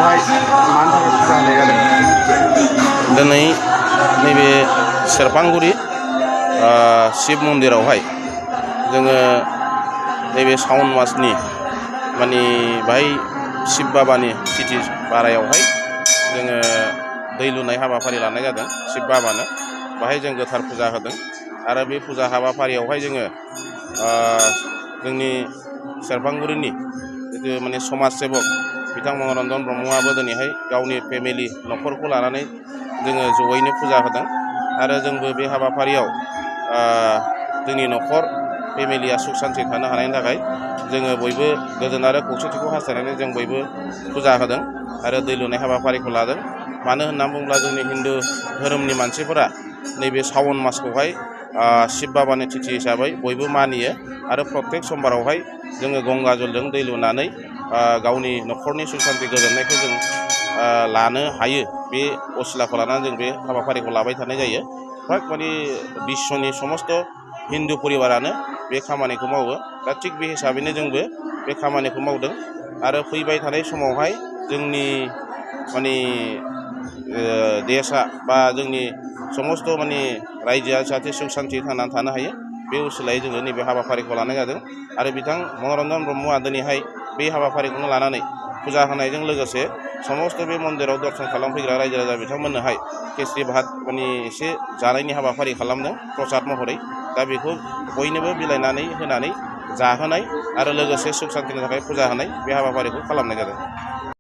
मन्दिरावहाय मानि थाखाय फुजा होनाय जादों? दिनै नैबे सेरफांगुरि शिब मन्दिरावहाय जोङो नैबे सावन मासनि माने बाहाय शिब बाबानि तिथि बारायावहाय जोङो दै लुनाय हाबाफारि लानाय जादों शिब बाबानो। बाहाय जों गोथार फुजा होदों आरो बे फुजा हाबाफारियावहाय जोङो जोंनि सेरफांगुरिनि जितु माने समाज सेबक बिथां मनरन्जन ब्रह्मआबो दिनैहाय गावनि फेमिलि न'खरखौ लानानै जोङो जयैनो फुजा होदों आरो जोंबो बे हाबाफारियाव जोंनि न'खर फेमिलिया सुख सान्थि थानो हानायनि थाखाय जोङो बयबो गोजोन आरो खौसेथिखौ हास्थायनानै जों बयबो फुजा होदों आरो दै लुनाय हाबाफारिखौ लादों। मानो होनना बुङोब्ला जोंनि हिन्दु धोरोमनि मानसिफोरा नैबे सावन मासखौहाय शिब बाबानि तिथि हिसाबै बयबो मानियो आरो प्रत्येक समबारावहाय जोङो गंगा जलजों दै लुनानै गावनि न'खरनि सुख सान्थि गोजोननायखौ जों लानो हायो। बे असिलाखौ लानानै जों बे हाबाफारिखौ लाबाय थानाय जायो। फ्राय माने बिश्वनि समस्त हिन्दु परिबारानो बे खामानिखौ मावो। दा थिग बे हिसाबैनो जोंबो बे खामानिखौ मावदों आरो फैबाय थानाय समावहाय जोंनि माने देशआ बा जोंनि समस्त माने रायजोआ जाहाथे सुख सान्थि थांनानै थानो हायो बे उसिलायै जोङो नैबे हाबाफारिखौ लानाय जादों आरो बिथां मनरन्जन ब्रह्मआ दिनैहाय बे हाबाफारिखौनो लानानै फुजा होनायजों लोगोसे समस्त बे मन्दिराव दर्शन खालामफैग्रा रायजो राजा बिथांमोननोहाय खिस्रि भात माने एसे जानायनि हाबाफारि खालामदों प्रसाद महरै। दा बेखौ बयनोबो बिलाइनानै होनानै जाहोनाय आरो लोगोसे सुख सान्थिनि थाखाय फुजा होनाय बे हाबाफारिखौ खालामनाय जादों।